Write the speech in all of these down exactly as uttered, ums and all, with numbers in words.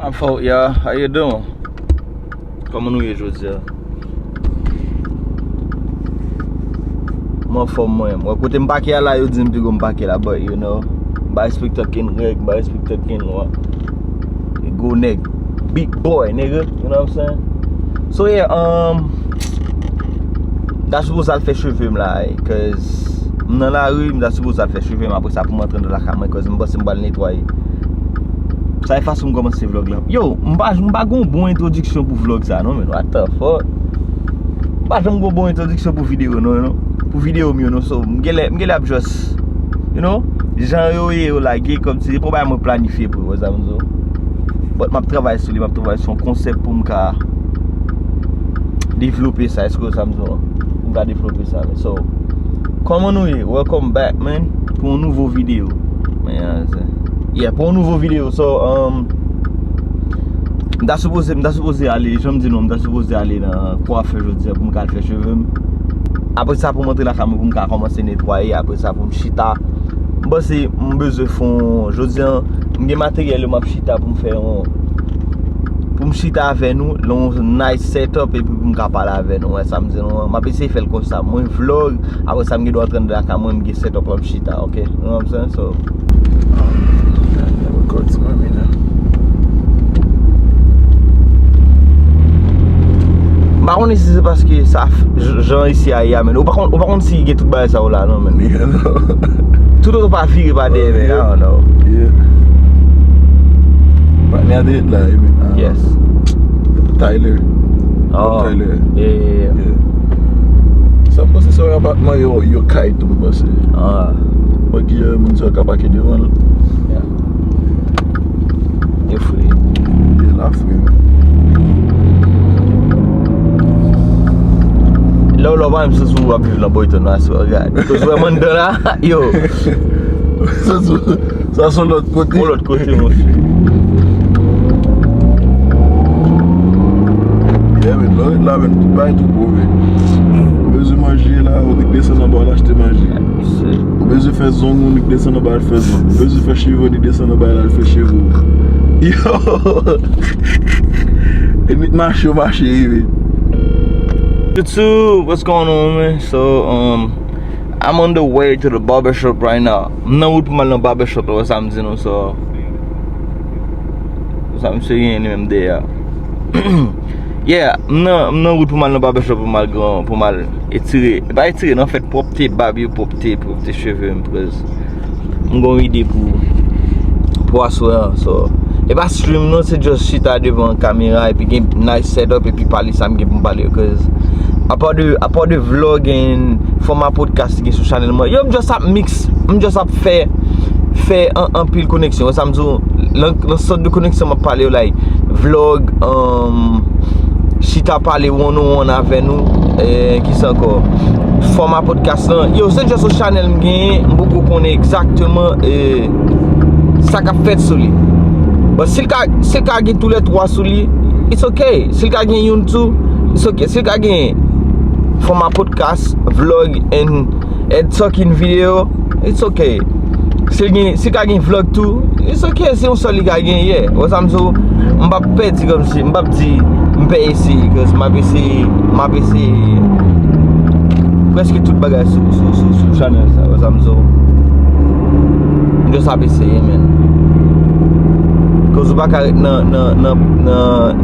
I'm fo-, yeah, how you doing? Kòman nou ye jodi a? Mwen anfòm mwen. Mwen kote m pake a la, yo di m pi gwo m pake la, but you know, m pa respekte okenn règ, m pa respekte okenn lwa. E gwo nèg, big boy, nigga, you know what I'm saying? So yeah, um, m ta sipoze al fè cheve m la, eh, cause m nan lari, m ta sipoze al fè cheve m, apre sa pou m antre nan lakay mwen, cause m panse m pral netwaye. Sa e fason m kòmanse vlòg la. Yo, m pa, m pa gon bon entwodiksyon pou vlòg sa non, men what the fuck? M pa janm gon bon entwodiksyon pou videyo non, non. Pou videyo m yo non, so m genlè, m genlè ap just, you know, jan yo ye yo lage, kòmsi se pa yon bagay mwen planifye pou yo, sa m di w. But m ap travay sou li, m ap travay sou yon konsèp pou m ka devlope sa, èske w sa m di w? Pou m ka devlope sa, men. So, kòman nou ye? Welcome back, man, pou yon nouvo videyo. Men, uh, yeah, pou yon nouvo videyo. So, um, m ta sipoze, m ta sipoze ale, jan m di nou, m ta sipoze ale nan kwafè jodi a pou m ka al fè cheve m. Apre sa, pou m antre lakay mwen, pou m ka kòmanse netwaye. Apre sa, pou m chita. M panse m bezwen fè yon, jodi a, m gen materyèl yo, m ap chita pou m fè yon, pou m chita avè nou, nan yon nice setup, epi pou m ka pale avè nou, wè sa m di nou an. M ap eseye fè l konsa. Mwen vlog, apre sa m gen dwa antre anndan lakay mwen, m gen setup la, m chita, ok? You know what I'm saying? So, m pa konnen si se paske sa f-, j-, jan isi a ye a, men. Ou pa konn, ou pa konn si gen tout bagay sa yo la, non, men. Yeah, non. Tout oto pa vire pa dèyè, men, I don't know. Yeah. Patnè a te ret la, e, men, ah. Yes. Tyler. Oh. Tyler. Yeah, yeah, yeah. Yeah. Sa m panse se yon apatman yo, yo kay tou, m panse. Ah. Mwen ki, eh, moun sa ka pake devan l. Yeah. Yo fre. Yo la fre. Lè w la w pa menm santi w ap viv nan Boyton nan aswè, gad. Koz w wè m anndan la, yo. Sa se, sa se yon lòt kote. Yon lòt kote, monchè. Yeah, men, lè w ret la, men, tout bagay tou gwo, men. Ou bezwen manje la, ou nik desann anba, w al achte manje. Ou bezwen fè zong ou, nik desann anba, al fè zong. Ou bezwen fè cheve, nik desann anba, al fè cheve w. Yo! E nik mache, w mache rive. YouTube, what's going on, man? So, um, I'm on the way to the barbershop right now. M nan wout pou m al nan barbershop la, sa m di nou, so. Sa misye gen li menm dèyè. Yeah, m nan, m nan wout pou m al nan barbershop pou m al gran, pou m al etire. E pa etire, non, fèt pwòpte bab yo, pwòpte, pwòpte cheve m, prèz. M gon ide pou, pou aswè an, so. E pa stream, non, se just chita devan kamera, epi gen nice setup, epi pale sa m gen pou m pale, cause apa de, apa de vlog and fòma podcast ki gen sou chanèl mwen, yo, m just ap mix, m just ap fè, fè an, anpil koneksyon. Wè sa m di w, nan, nan sòt de koneksyon m ap pale yo, like, vlog, um, chita pale one on one avè nou, eh, kisa ankò? Fòma podcast lan. Yo, se just yon chanèl m genyen, m poko konnen egzakteman, eh, sa k ap fèt sou li. But si l ka, si l ka gen toulètwa sou li, it's ok. Si l ka gen youn tou, it's ok. Si l ka gen fòma podcast, vlog, and, and talking video, it's ok. Si l gen, si l ka gen vlog tou, it's ok. Se yon sèl li ka gen, yeah. Wè sa m di w, m p ap pè di kòmsi, m p ap di m pè eseye, cause m ap eseye, m ap eseye prèske tout bagay sou, sou, sou, sou chanèl sa, wè sa m di w. M just ap eseye, man. Cause ou pa ka ret nan, nan, nan, nan,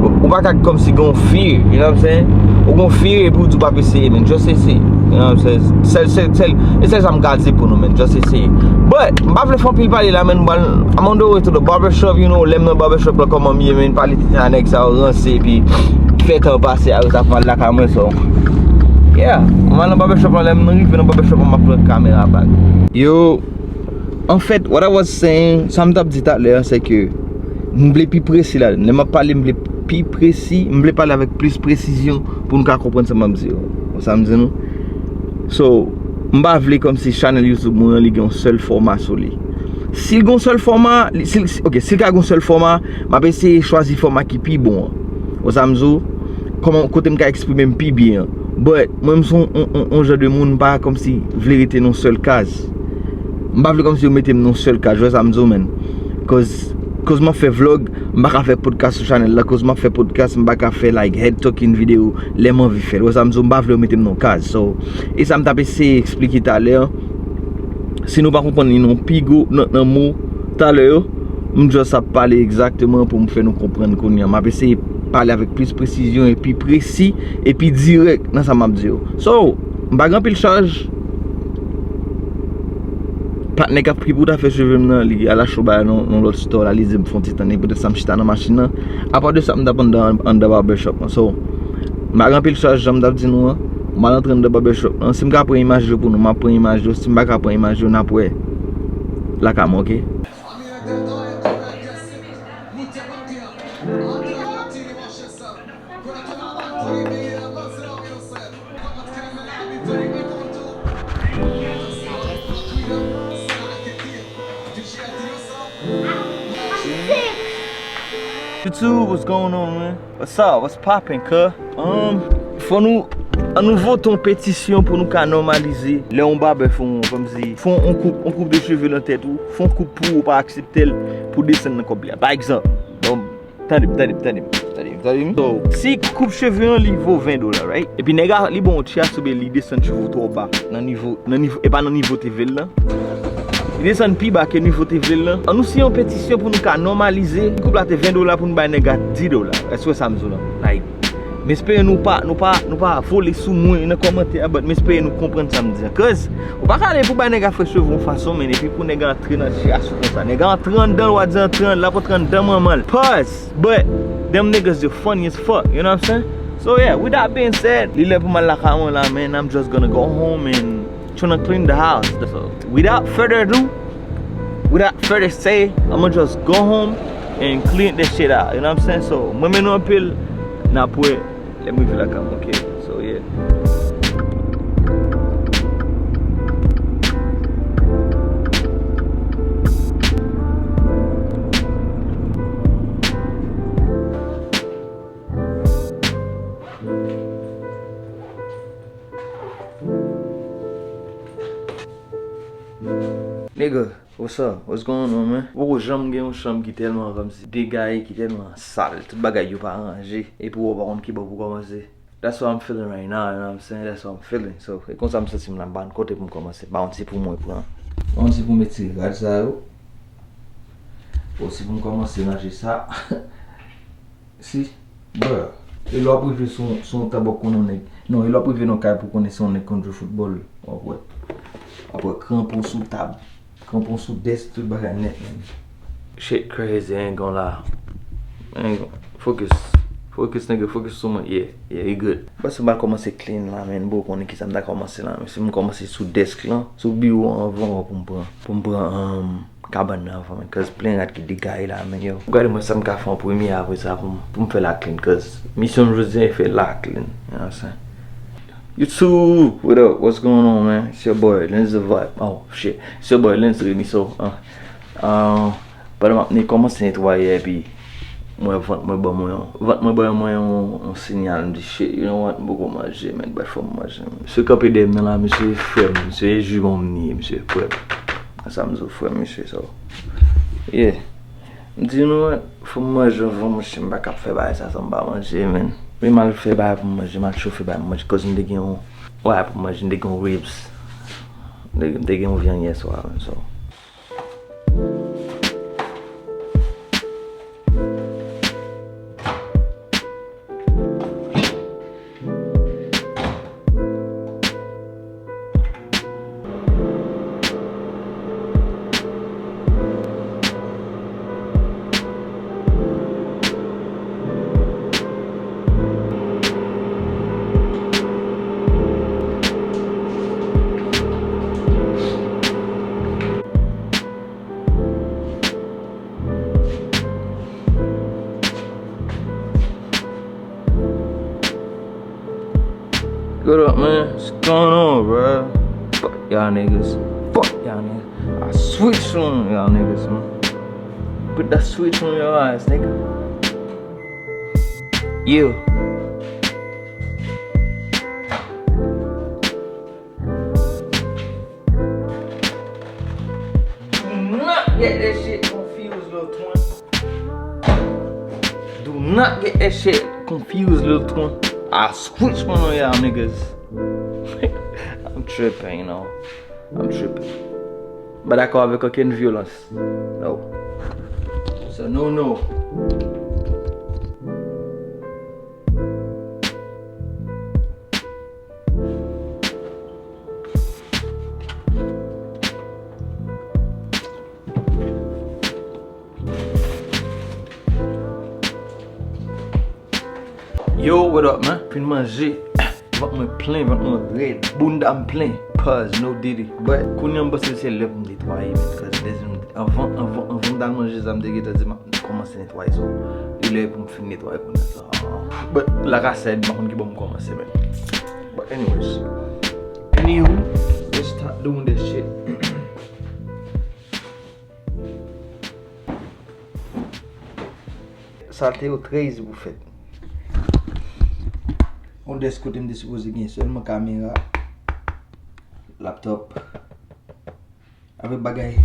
ou pa ka kòmsi gon fear, you know what I'm saying? Ou gon fear epi ou di w p ap eseye, man. Just eseye, you know what I'm saying? Sèl, sèl, sèl, e sèl sa m ka di pou nou, man. Just eseye. But, m pa vle fè anpil pale la, man. M pral, I'm on the way to the barbershop, you know, lè m nan barbershop la, kòman m ye, man, pale a nèg sa yo ranse, epi fè tan pase, apre sa pou m al lakay mwen, so. Yeah, m al nan barbershop la, lè m rive nan barbershop la, m ap pran kamera back. Yo, anfèt, what I was saying, sa m t ap di talè a, se ke m vle pi presi ladan. Lè m ap pale, m vle pi presi, m vle pale avèk plis presizyon pou nou ka konprann sa m ap di yo. Sa m di nou? So, m pa vle kòmsi chanèl YouTube mwen an, li gen yon sèl fòma sou li. Si l gen yon sèl fòma, li, si l, si, ok, si l ka gen yon sèl fòma, m ap eseye chwazi fòma ki pi bon an. Ou sa m di w? Kòman, kote m ka eksprime m pi byen an. But, mwen, m se yon, yon, yon, yon jan de moun, m pa kòmsi vle rete nan yon sèl kaz. M pa vle kòmsi yo mete m nan yon sèl kaz, ou wè sa m di w, man. Cause Koz m ap fè vlog, m pa ka fè podcast sou chanèl la. Koz m ap fè podcast, m pa ka fè, like, head talking video lè m anvi fè l. Ou wè sa m di w, m pa vle yo mete m nan kaz. So, e sa m t ap eseye eksplike talè. Si nou pa konprann li nan pi gwo, nan, nan mo talè yo, m just ap pale egzakteman pou m fè nou konprann kounye a. M ap eseye pale avèk plis presizyon e pi presi e pi dirèk nan sa m ap di yo. So, m pa gen anpil chaj. Patnè k ap, ki pou ta fè cheve m nan, li al achte yon bagay nan, nan lòt store la, li di m fè yon ti tann, e poutèt sa m chita nan machin nan. Apa de sa, m t ap anndan, anndan barbershop lan. So, m pa gen anpil chaj, jan m t ap di nou an. M al antre anndan barbershop lan. Si m ka pran imaj yo pou nou, m ap pran imaj yo. Si m pa ka pran imaj yo, n ap wè lakay mwen, oke? YouTube, what's going on, man? What's up? What's poppin', cuh? Um, fò nou, an nou vote yon petisyon pou nou ka nòmalize lè yon babè fè yon, kòmsi, fè yon koup, yon koup de cheve nan tèt ou, fè yon koup pou ou pa aksepte l, pou desann nan kòb li a. Pa egzanp, bon, tande m, tande m, tande m, tande m, tande m. So, si koup cheve an li vo ven dola, right? Epi nèg la, li ba w yon tyas oubyen li desann cheve w twò ba nan nivo, nan nivo, e pa nan nivo te vle l lan. Li desann pi ba ke nivo te vle l lan. An nou siyen yon petisyon pou nou ka nòmalize. Koup la te ven dola pou nou bay nèg la dis dola. Èske w wè sa m di w lan? Like, m espere nou pa, nou pa, nou pa vole sou mwen nan kòmantè a, but m espere nou konprann sa m di an. Cause, ou pa ka ale pou bay nèg la fè cheve w yon fason, men epi pou nèg la antre nan tyas ou konsa. Nèg la antre anndan l, w a di antre anndan, l ap antre anndan manman l. Pause! But, them niggas, they funny as fuck, you know what I'm saying? So yeah, with that being said, li lè pou m al lakay mwen la, man. I'm just gonna go home and tryna clean the house. So, without further ado, without further say, I'ma just go home and clean this shit out. You know what I'm saying? So, mwen renmen nou anpil, n ap wè lè m rive lakay mwen, oke? So, yeah. Nigga, what's up? What's going on, man? Ou poko janm gen yon chanm ki tèlman kòmsi degaye, ki tèlman sal, tout bagay yo pa ranje, epi ou pa konn ki bò pou kòmanse. That's what I'm feeling right now, you know what I'm saying? That's what I'm feeling. So, e konsa m santi m la, m pa konn kote pou m kòmanse, m pa konn si pou mwen pran. M pa konn si pou m retire rad sa yo, ou si pou m kòmanse ranje sa. Si, bro, e lè w ap rive sou, sou yon tab w ap konnen yon nèg. Non, e lè w ap rive nan kay pou konnen se yon nèg konn jwe foutbòl, w ap wè. W ap wè kranpon sou tab, kranpon sou dèsk, tout bagay nèt, man. Shit crazy, I ain't gonna lie. I ain't gonna, focus. Focus, nigga, focus sou mwen. Yeah, yeah, you good. Paske m pa kòmanse clean la, man, bro, konnen kisa m ta kòmanse la, men si m kòmanse sou dèsk lan, sou biwo an avan pou m pran, pou m pran, um, kabann nan avan, man, cause plen rad ki degaye la, man, yo. Gade mwen sa m ka fè an premye apre sa pou m, pou m fè la clean, cause misyon m jodi a e fè la clean, you know what I'm saying? YouTube, what up? What's going on, man? It's your boy, Lens the Vibe. Oh, shit. It's your boy, Lens Remy. So, uh, uh, pandan m ap ne-, kòmanse netwaye, epi mwen, vant mwen ban mwen yon, vant mwen ban mwen yon, yon sinyal, m di, "Shit, you know what? M poko manje, man, but fò m manje, man." Misye kanpe dèyè m nan la, misye frè m, misye juman m ni, misye frè m. Sa m di w, frè m, misye, so. Yeah. M di, "You know what? Fò m manje anvan, monchè, m pa ka ap fè bagay sa san m pa manje, man." Men m al fè bagay pou m manje, m al chofe bagay pou m manje, cause m te gen yon bagay pou m manje, m te gen yon ribs. M te, m te gen yon vyann yèswa, man, so. What up, man? What's going on, bro? Fuck y'all niggas. Fuck y'all niggas. I switch on y'all niggas, man. Put that switch on your eyes, nigga. Yeah. Do not get that shit confused, little twin. Not get that shit confused, little twin. I switch one on y'all niggas. I'm tripping, you know. I'm tripping. M pa dakò avèk okenn vyolans. No. So, no, no. Yo, what up, man? Fin manje. Vant mwen plen, vant mwen rèd. Bounda m plen. Pause, no diddy. But, kounye a m panse se lè pou m netwaye, man. Cause dezyèm, anvan, anvan, anvan m t al manje sa, m te gentan di m ap kòmanse netwaye. So, li lè pou m fin netwaye kounye a. So, but, like I said, m pa konn ki bò m kòmanse, man. But anyways. Anywho, let's start doing this shit. Salte yo trè easy pou fèt. On dèsk kote m te sipoze gen sèlman kamera, laptòp, avèk bagay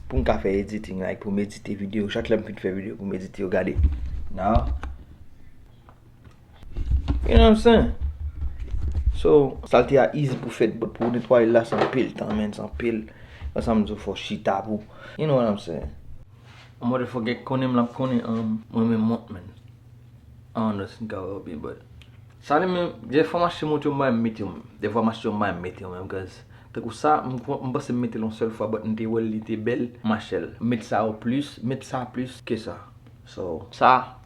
pou m ka fè editing, like pou m edite videyo. Chak lè m fin fè videyo pou m edite yo, gade. Now, you know what I'm saying? So, salte a easy pou fèt, but pou netwaye la, se anpil tan, man, se anpil. Ansanm di w fò chita pou, you know what I'm saying? Yon motherfucker konnen m l ap konnen, um, mwen menm mont, man. I don't know si n ka wè w byen, but sa li menm, dèfwa m achte mont yo, m pa menm mete yo menm. Dèfwa m achte yo, m pa menm mete yo menm, cause tankou sa, m, m panse m mete l yon sèl fwa, but m te wè l, li te bèl, m achte l. M met sa o plis, met sa plis ke sa. So, sa,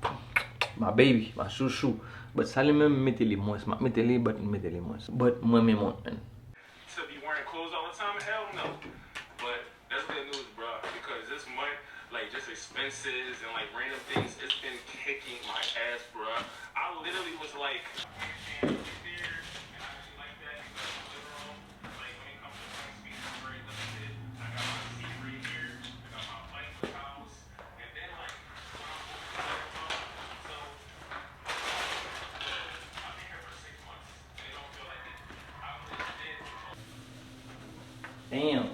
my baby, my chouchou. But sa li menm, m mete li mwens. M ap mete li, but m mete li mwens. But mwen menm mont, man. To be wearing clothes all the time? Hell no. But that's good news, bro, because this month, like, just expenses and, like, random things, it's been kicking my ass, bro. I literally was like, Damn.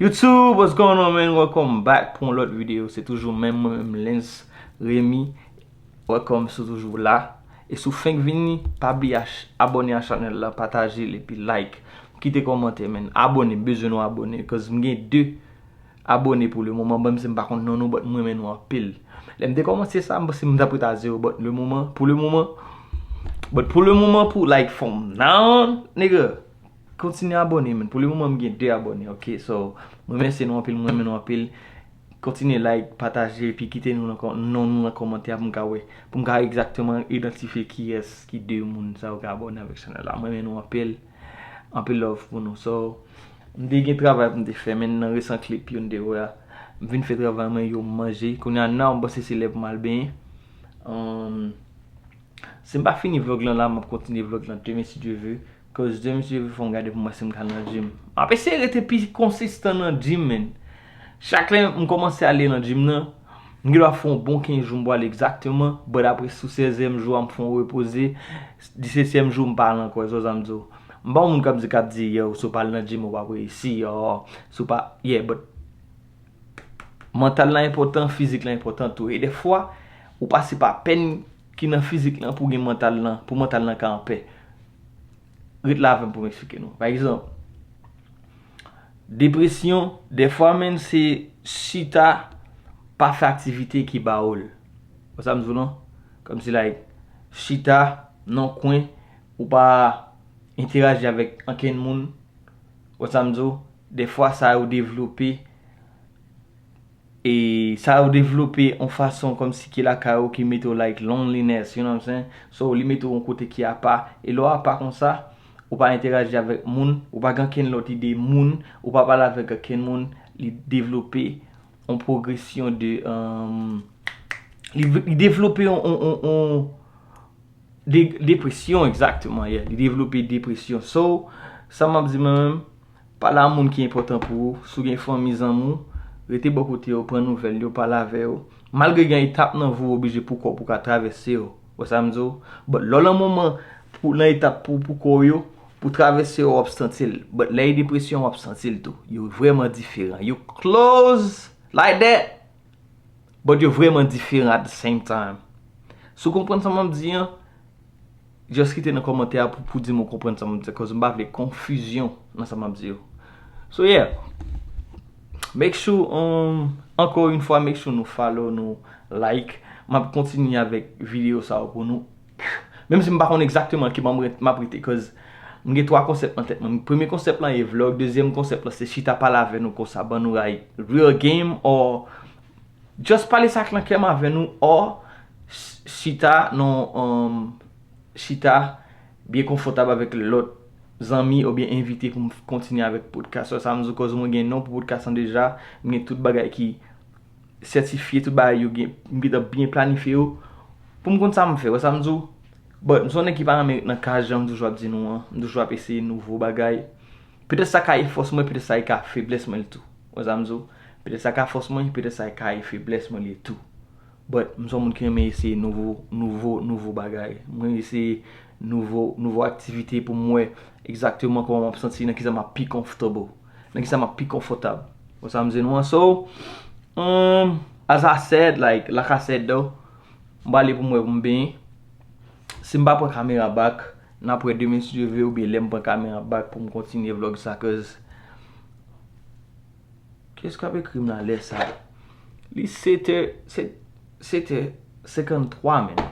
YouTube, what's going on, man? Welcome back pou yon lòt videyo. Se toujou menm mwen menm, Lens Remy. Welcome si w toujou la. E si w fenk vini, pa bliye ach-, abòne a chanèl la, pataje l epi like. Kite kòmantè, man. Abòne, m bezwen nou abòne, cause m gen de abòne pou le moman. Ban m si m pa konn non nou, but m renmen nou anpil. Lè m te kòmanse sa, m panse m t ap ret a zewo, but le moman, pou le moman, but pou le moman, pou, like, from now on, nigga, kontinye abòne, man. Pou le moman, m gen de abòne, ok? So, m remèsye nou anpil, m renmen nou anpil. Kontinye like, pataje, epi kite nou nan kò-, non nou nan kòmantè pou m ka wè. Pou m ka egzakteman idantifye kiyès ki de moun sa yo ki abòne avèk chanèl la. M renmen nou anpil. Anpil love pou nou. So, m te gen travay pou m te fè, men nan resan klip yo n te wè a, m vin fè travay mwen yo, m manje. Kounye a, now, m panse se lè pou m al benyen. Um, Si m pa fini vlog lan la, m ap kontinye vlog lan demen si Dye ve. Cause demen si Dye ve, fò m gade pou m wè si m ka nan gym. M ap eseye rete pi konsistan nan gym, man. Chak lè m kòmanse ale nan gym nan, m gen dwa fè yon bon kenz jou m pral egzakteman, but apre sou sèzyèm jou a, m fè yon repoze, disètyèm jou m pa al ankò, e sa w sa m di w. M pa yon moun k ap di, k ap di, yo, si w pa al nan gym, ou p ap reyisi, yo, si w pa, yeah, but mantal la enpòtan, fizik la enpòtan tou. E dèfwa, ou pase pa pèn ki nan fizik lan pou gen mantal lan, pou mantal lan ka anpè. Ret la avè m pou m eksplike nou. Pa egzanp, depresyon, dèfwa, menm se chita, pa fè aktivite ki ba w l. Wè sa m di w lan? Kòmsi, like, chita nan kwen, ou pa enteraji avèk ankenn moun. Wè sa m di w? Dèfwa, sa yo devlope E sa yo devlope yon fason kòmsi ki lakay ou ki mete w like loneliness, you know what I'm saying? So, li mete w yon kote ki apa. E lè w apa konsa, ou pa enteraji avèk moun, ou pa gen okenn lòt ide moun, ou pa pale avèk okenn moun, li devlope yon pwogresyon de, um, li, li devlope yon, yon, yon, yon de, depresyon, egzakteman, yeah. Li devlope depresyon. So, sa m ap di mwen menm, pale a moun ki enpòtan pou ou, si w gen fanmi, zanmi w, rete bò kote yo, pran nouvèl yo, pale avè yo. Malgre gen etap nan vi w oblije pou kò w pou ka travèse yo. Wè sa m di w? But lè w nan moman pou nan etap pou, pou kò w yo, pou travèse yo, w ap santi l. But lè e depresyon, w ap santi l tou. Yo vrèman diferan. Yo close like that. But yo vrèman diferan at the same time. Si w konprann sa m ap di an, just kite nan kòmantè a pou, pou di m ou konprann sa m ap di, cause m pa vle konfizyon nan sa m ap di yo. So yeah, make sure, um, ankò yon fwa, make sure nou follow, nou like. M ap kontinye avèk videyo sa yo pou nou. Menm si m pa konn egzakteman ki ban m ret, m ap rete, cause m gen twa konsèp nan tèt mwen. Premye konsèp lan e vlog, dezyèm konsèp lan se chita pale avè nou konsa, ban nou like real game or just pale sa k nan kè m avè nou, or ch- chita nan, um, chita byen konfòtab avèk lòt zanmi oubyen envite pou m kontinye avèk podcast sa. Sa m di w, cause mwen gen non pou podcast lan deja, m gen tout bagay ki sètifye, tout bagay yo gen, m gentan byen planifye yo. Pou m konn sa m fè, wè sa m di w? But m se yon nèg ki pa renmen ret nan kay, jan m toujou ap di nou an. M toujou ap eseye nouvo bagay. Petèt sa ka e fòs mwen, petèt sa e ka feblès mwen li tou. Wè sa m di w? Petèt sa ka fòs mwen, petèt sa e ka e feblès mwen li tou. But m se yon moun ki renmen eseye nouvo, nouvo, nouvo bagay. Mwen eseye nouvo, nouvo aktivite pou m wè egzakteman kòman m ap santi, nan kisa m ap pi comfortable, nan kisa m ap pi konfòtab. Wè sa m di nou an? So, um, as I said, like, like I said though, m prale pou m wè pou m benyen. Si m pa pran kamera back, n ap wè demen si Dye vle, oubyen lè m pran kamera back pou m kontinye vlog sa, cause kiyès k ap ekri m la lè sa? Li sèt è, sèt, sèt è senkanntwa, men.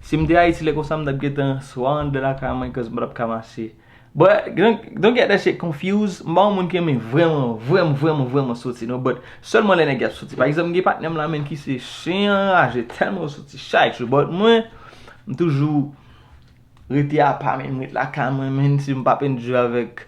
Si m te Ayiti lè konsa, m t ap gentan swa anndan lakay mwen, cause m pa t ap ka mache. But don't, don't get that shit confused. M pa yon moun ki renmen vrèman, vrèman, vrèman, vrèman soti, non. But sèlman lè nèg y ap soti. Pa egzanp, m gen patnè m la, menm ki se chen anraje, tèlman yo soti chak jou. But mwen, m toujou rete apa, menm ret lakay mwen, menm si m p ap enjoy avèk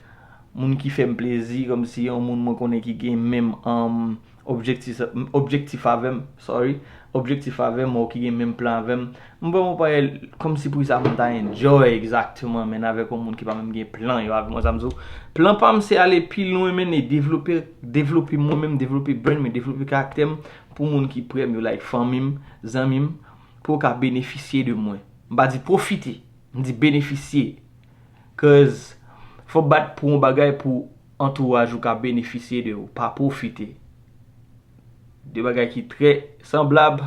moun ki fè m plezi, kòmsi yon moun mwen konnen ki gen menm, um, objektif, objektif avè m, sorry, objektif avè m, ou ki gen menm plan avè m. M vrèman pa wè kòmsi poukisa pou m ta enjoy egzakteman, menm avèk yon moun ki pa menm gen plan yo avè m, sa m di w. Plan pa m se ale pi lwen, menm, e devlope, devlope mwen menm, devlope brand mwen, devlope karaktè m pou moun ki prè m yo, like fanmi m, zanmi m, pou yo ka benefisye de mwen. M pa di pwofite, m di benefisye. Cause fò w bat pou yon bagay pou antouraj ou ka benefisye de ou, pa pwofite. De bagay ki trè sanblab,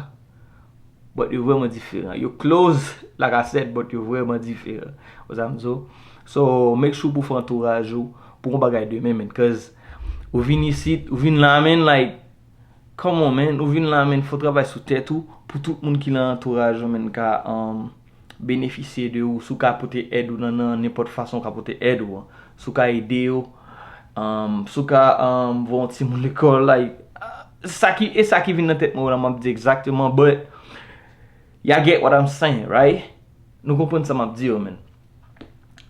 but yo vrèman diferan. Yo close like I said, but yo vrèman diferan. Wè sa m di w? So, make sure pou fè antouraj ou pou yon bagay demen, man. Cause ou vin isit, ou vin la, man, like, come on, man, ou vin la, man, fò w travay sou tèt ou pou tout moun ki nan antouraj ou, man, ka, um, benefisye de ou, si w ka pote èd ou nan, nan nenpòt fason w ka pote èd ou an. Si w ka ede yo, um, si w ka, um, voye yon timoun lekòl, like, ah, sa ki, e sa ki vin nan tèt mwen la, m ap di egzakteman, but y'all get what I'm saying, right? Nou konprann sa m ap di yo, man.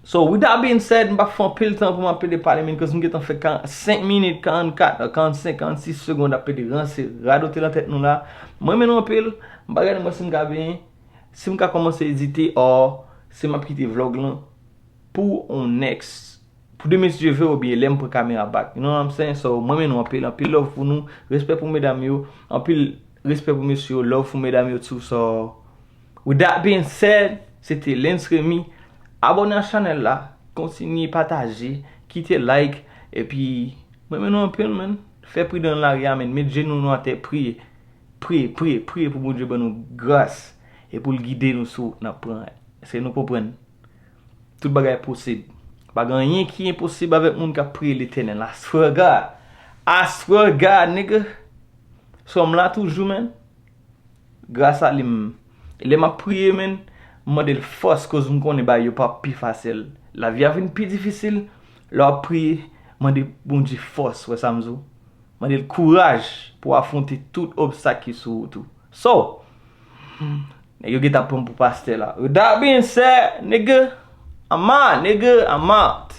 So, with that being said, m p ap fè anpil tan pou m ap pede pale, man, cause m gentan fè ka- senk minit, karannkat, karannsenk, karannsis segonn ap pede ranse, radote nan tèt nou la. Mwen renmen nou anpil, m pa gade mwen si m ka benyen, si m ka kòmanse edite, or si m ap kite vlog lan pou on next, pou demen si Dye vle, oubyen lè m pran kamera back. You know what I'm saying? So, mwen renmen nou anpil, anpil love pou nou, respè pou medam yo, anpil respè pou mesye yo, love pou medam yo too. So, with that being said, se te Lens Remy. Abòne a chanèl la, kontinye pataje, kite like, epi mwen renmen nou anpil, man. Fè pridan nan lari a, man. Met jenou nou atè, priye. Priye, priye, priye pou Bondye ban nou gras e pou l gide nou sou wout n ap pran an. Èske nou konprann? Tout bagay posib. Pa gen anyen ki enposib avèk moun k ap priye Letènèl. I swear God. I swear God, nigga. So, m la toujou, man. Gras a li, m, lè m ap priye, man, m mande l fòs, koz m konnen bagay yo p ap pi fasil. Lavi a vin pi difisil. Lè w ap priye, mande Bondye fòs, wè sa m di w? Mande l kouraj pou w afwonte tout obstak ki sou wout ou. So, nèg yo gentan pran m pou pastè la. With that being said, nigga, I'm out, nigga, I'm out.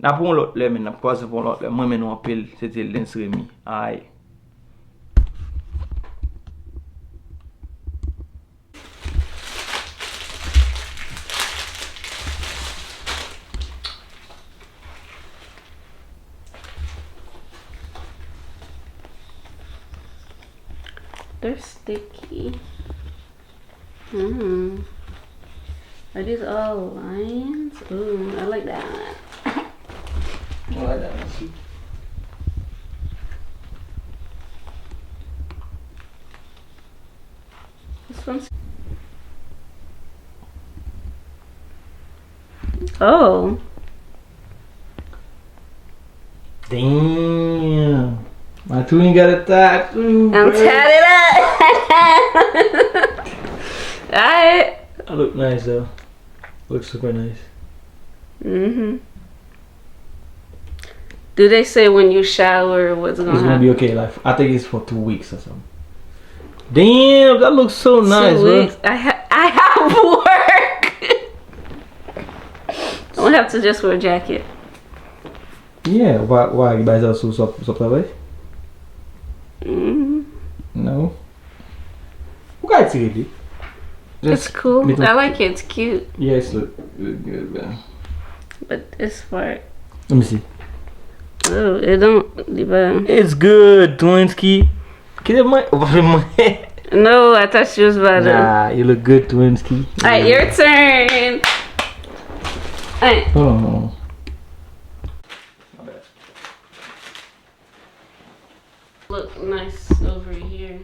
N ap yon lòt lè, men n ap kwaze pou yon lòt lè. Mwen renmen nou anpil, se te Lens Remy. Ay. They're sticky. Mm. Are these all lines? Ooh, I like that one. I like that one too. This one's Oh. Damn. My twin got a tattoo, I'm bro. Tatted up. Alright. I look nice though. Looks super nice. Mm-hmm. Do they say when you shower what's gonna It's gonna be happen? Okay. Like, I think it's for two weeks or something. Damn, that looks so nice, Two bro. Weeks. I ha- I have work. I'm gonna have to just wear a jacket. Yeah, why? Why? Ou bay sa sou, sou, sou travay? Mm-hmm. No. Ou ka retire li. It's cool. I like it. It's cute. Yeah, it's look, look good, man. But it's for Let me see. Oh, it don't. It's good, Twinski. Kite mwen. Ou pa fè mwen. No, I thought she was about to. Nah, you look good, Twinski. Alright, your turn. Alright. Hold on, hold on. My bad. Look nice over here.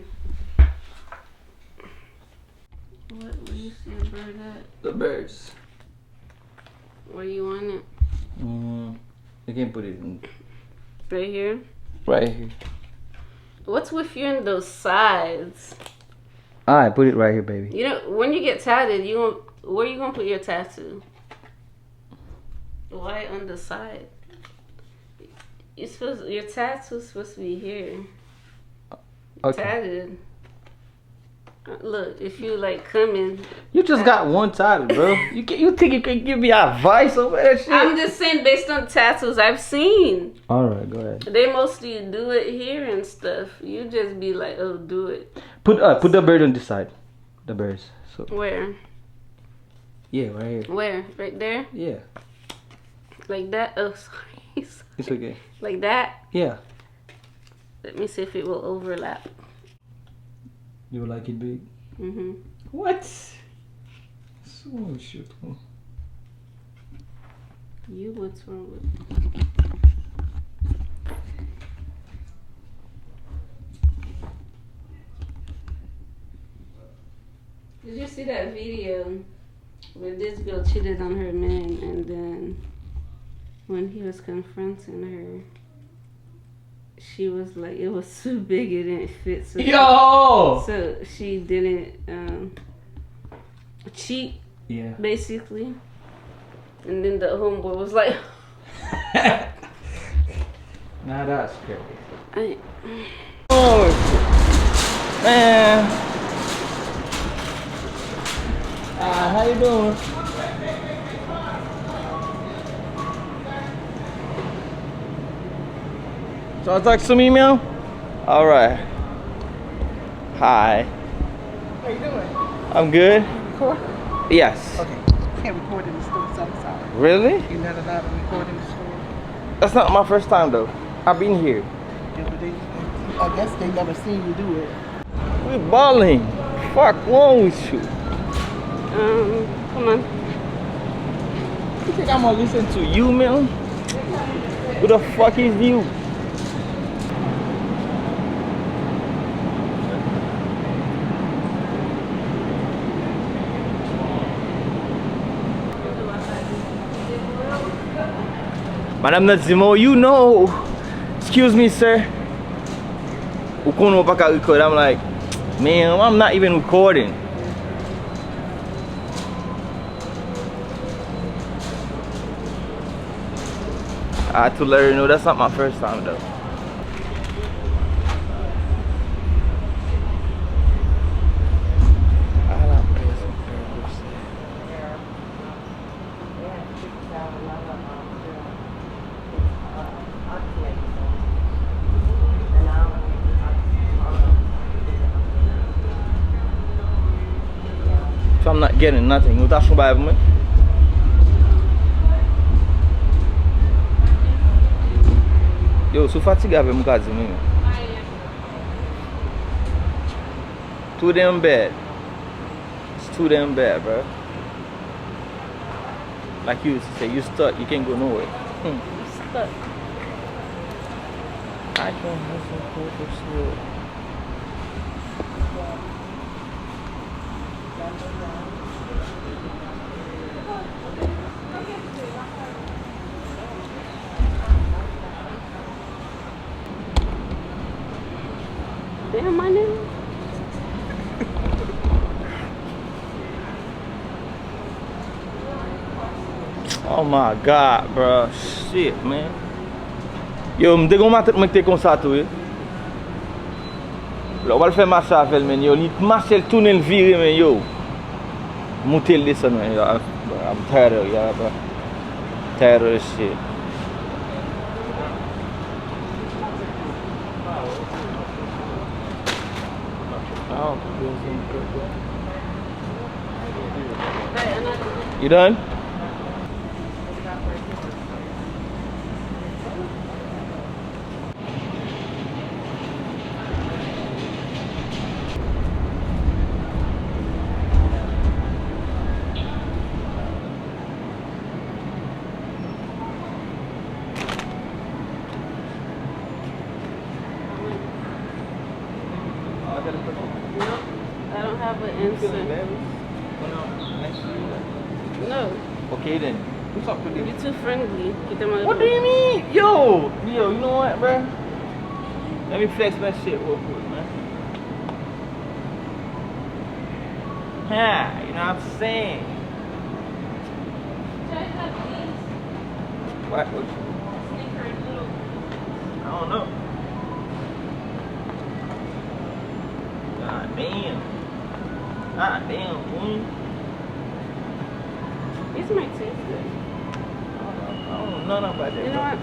What? Where you see a bird at? The birds. Where you want it? Mm, you can put it in. Right here? Right here. What's with you and those sides? All right, put it right here, baby. You know, when you get tatted, you gon' where you gonna put your tattoo? Why on the side? You supposed your tattoo's supposed to be here. Okay. Tatted. Look, if you like coming. You just got one tatted, bro. You can, you think you can give me advice over that shit? I'm just saying, based on tattoos I've seen. All right, go ahead. They mostly do it here and stuff. You just be like, oh, do it. Put uh, put the bird on this side. The birds. So. Where? Yeah, right here. Where? Right there? Yeah. Like that? Oh, sorry. It's okay. Like that? Yeah. Let me see if it will overlap. You like it big? Mm-hmm. What? So shit. You, what's wrong with Did you see that video where this girl cheated on her man and then when he was confronting her, she was like, it was too big, it didn't fit. So Yo! So she didn't um, cheat, yeah, basically. And then the homeboy was like, Now that's crazy. I, Oh, shit. Man. Ah, how you doing? So I talk to me, man? All right. Hi. How you doing? I'm good. You record? Yes. Okay. You can't record in the store, so I'm sorry. Really? You're not allowed to record in the store. That's not my first time though. I've been here. Yeah, but they, I guess they never seen you do it. We balling. Fuck wrong with you? Um, come on. You think I'm gonna listen to you, man? Who the fuck is you? Madanm nan di m, "Oh, you know. Excuse me, sir. Ou konnen w pa ka record." I'm like, "Man, I'm not even recording." I had to let her know that's not my first time though. So I'm not getting nothing. Ou ta fon bagay pou mwen? Yo, si w fatige avè m, ou ka di m wi, men. Too damn bad. It's too damn bad, bro. Like you used to say, you stuck, you can't go nowhere. Hmm. I'm stuck. I can't listen to this shit. Damn, my nigga. Oh my God, bro. Shit, man. Yo, m te gon matant mwen ki te konsa tou, wi. Lè w pral fè mache avè l, men, yo, li mache, l tounen, l vire, men, yo. Moute, l desann, men, yo. I'm tired of y'all, bro. Tired of this shit. You done? No, I don't have an answer. No. Okay then. What's up today? You too friendly. Kita mo. What do you mean? Yo, yo, you know what, bro? Let me flex my shit real quick, man. Ha, you know what I'm saying? What? What? I don't know. God damn. God damn, queen. This might taste good. I don't know nothing about that. You know what?